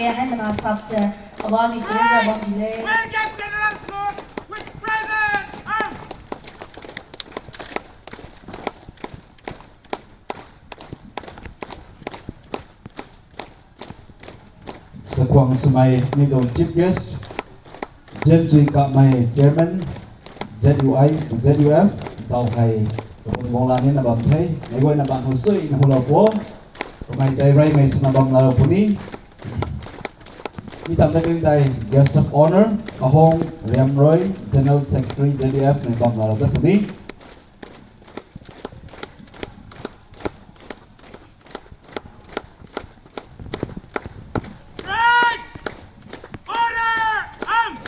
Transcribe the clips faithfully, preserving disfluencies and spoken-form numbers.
Hei mana sap cha, aba ki ko za bam di le. Welcome General School with present arms. Sakhuang swmei mi tuang chief guest, Zenzui Kamei chairman, Z U I, Z U F, tau hei, kabun bangla ni na bam the, mei guay na bam hou sui na hou lou po, kamei tei reymei swna bam lou puni. Mi tang da kring tei guest of honour, Ahong Riamroi, General Secretary, Z U F, mei bam lou da puni. Right! Order! Arms!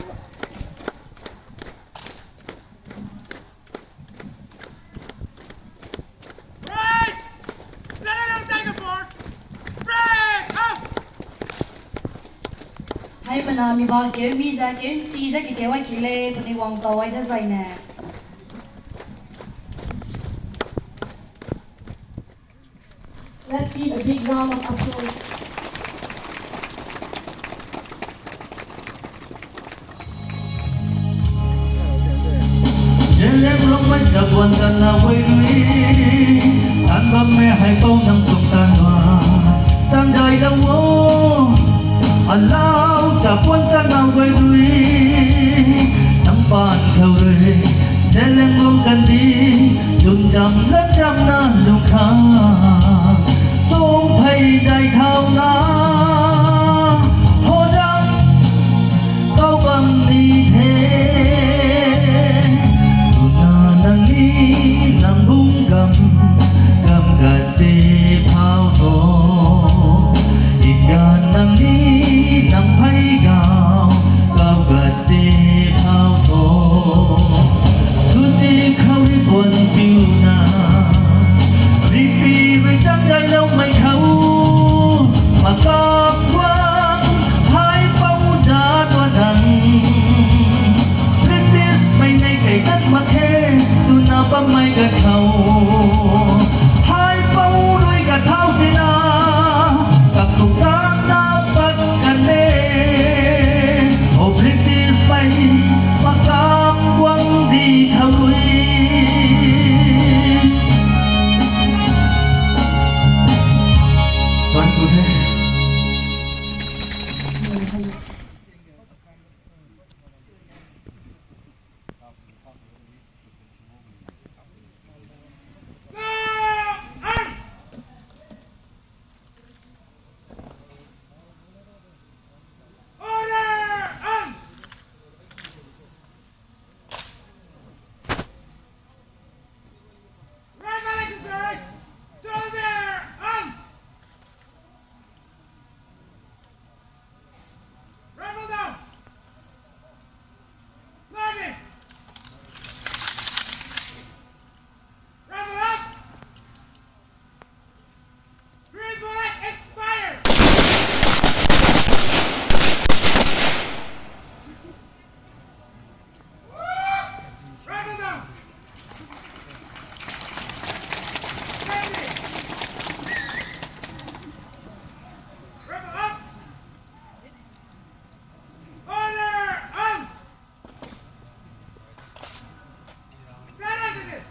Right! General Tiger Force! Break up! Hei mana mi ba keu mi za keu chi za ki keu ai ki le puni wang tau ai da zai ne. Let's give a big round of applause. Zeliangrong mei chabuan tan na guay rui, tan bam mei hei pou nang tuang tan na, tan dai dau o. Alau chabuan tan na guay rui, nang pan khou rui, Zeliangrong kandih, lung cham lat cham na lung khang, chum phey dai thau na, ho dang, kau bam ni the. Tuna nang ni nang bung gam, gam gat te phau tho. Ikan nang ni nang phey gau, kau gat te phau tho. Tuti khou ri buan piu na, ripi rui cham dai lou mei khou, makam guang hai pou za tuan nang. British mei nei kei tat mak khe, tuna bam mei gat khou. Hai pou rui gat thau tina, kap tuk tang na pat kan e. O British mei, makam guang di khou rui. Tuan ku the. Order! Arms! Rifle exercise! Shoulder! Arms! Rifle down! Loading! Rifle up! Green bullet expired! Rifle down! Steady! Rifle up! Order! Arms! Attention!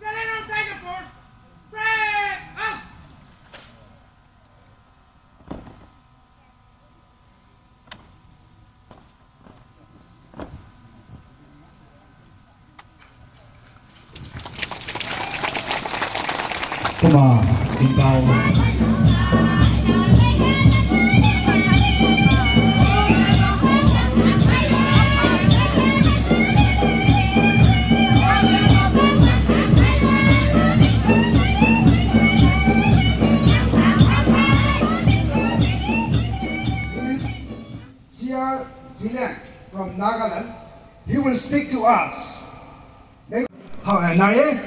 General Tiger Force, break out! Kumna, tingtau. This is Sia Zeliang from Nagaland. He will speak to us. How, uh, nai e?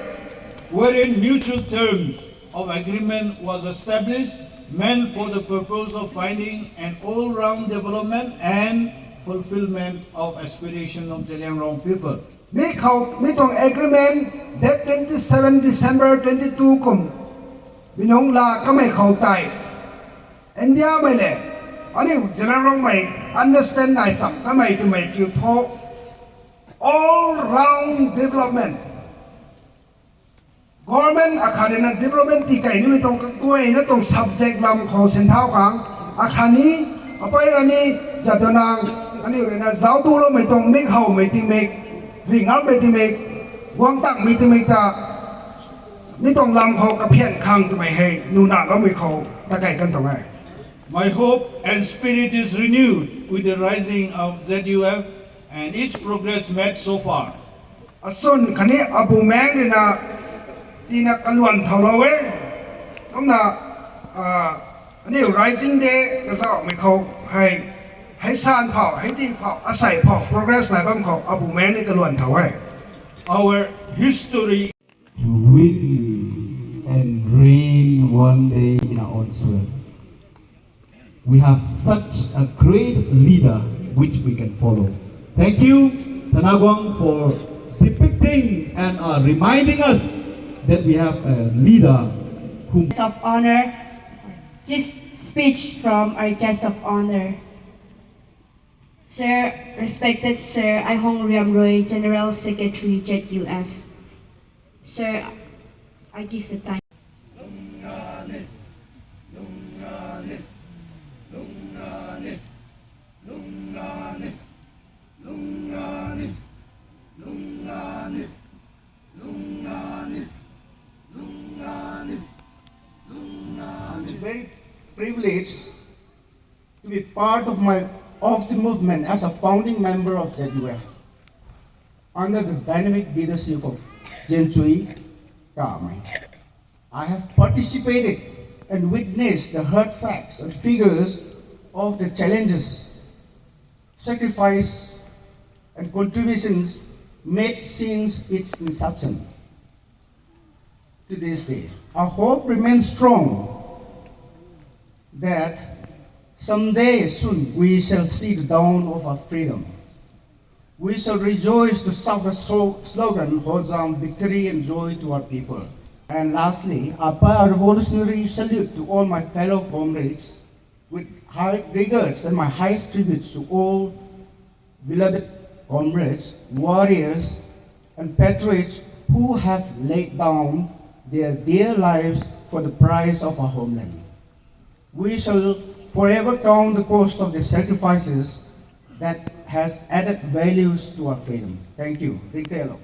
Wherein mutual terms of agreement was established, meant for the purpose of finding an all-round development and fulfillment of aspiration of Zeliangrong people. Mi khou, mi tuang agreement date twenty seven December twenty two kum Minung la kamei khou tei, India mei le, aniu general mei understand nai sam kamei twmei kiu tho, all round development. Government akhat rui na development ti kai nimei tuang kaguayna tuang subject lam khou sinthau khang, akhatni, apai rani, jadonang, aniu rui na zauc tu loumei tuang mik howmei tingmik, ri ngammei tingmik, guang takmei tingmik ta, mi tuang lam khou kaphian khang twmei hei nuna loumei khou takai kan tuang e. My hope and spirit is renewed with the rising of Z U F and its progress made so far. Asun khatni abumaeng rui na tina kaluan thaulou e. Kumna, ah, aniu Rising Day kazauhmei khou hei, hei san phou, hei ti phou, asei phou, progress nai bam khou abumaeng ni kaluan thau e. Our history to win and reign one day in our own soil. We have such a great leader which we can follow. Thank you, Tanaguang, for depicting and uh, reminding us that we have a leader who Guest of honor, chief speech from our guest of honor. Sir, respected Sir Aihong Riamrui, General Secretary, Z U F. Sir, I give the time. I'm very privileged to be part of my, of the movement as a founding member of Z U F under the dynamic leadership of Jensui Kamei. I have participated and witnessed the hard facts and figures of the challenges, sacrifice, and contributions made since its inception to this day. Our hope remains strong that someday soon we shall see the dawn of our freedom. We shall rejoice to shout the slo-, slogan, Hojam, victory and joy to our people. And lastly, I pay a revolutionary salute to all my fellow comrades, with high regards and my highest tributes to all beloved comrades, warriors, and patriots who have laid down their dear lives for the prize of our homeland. We shall forever count the cost of the sacrifices that has added values to our freedom. Thank you. Ringtelo.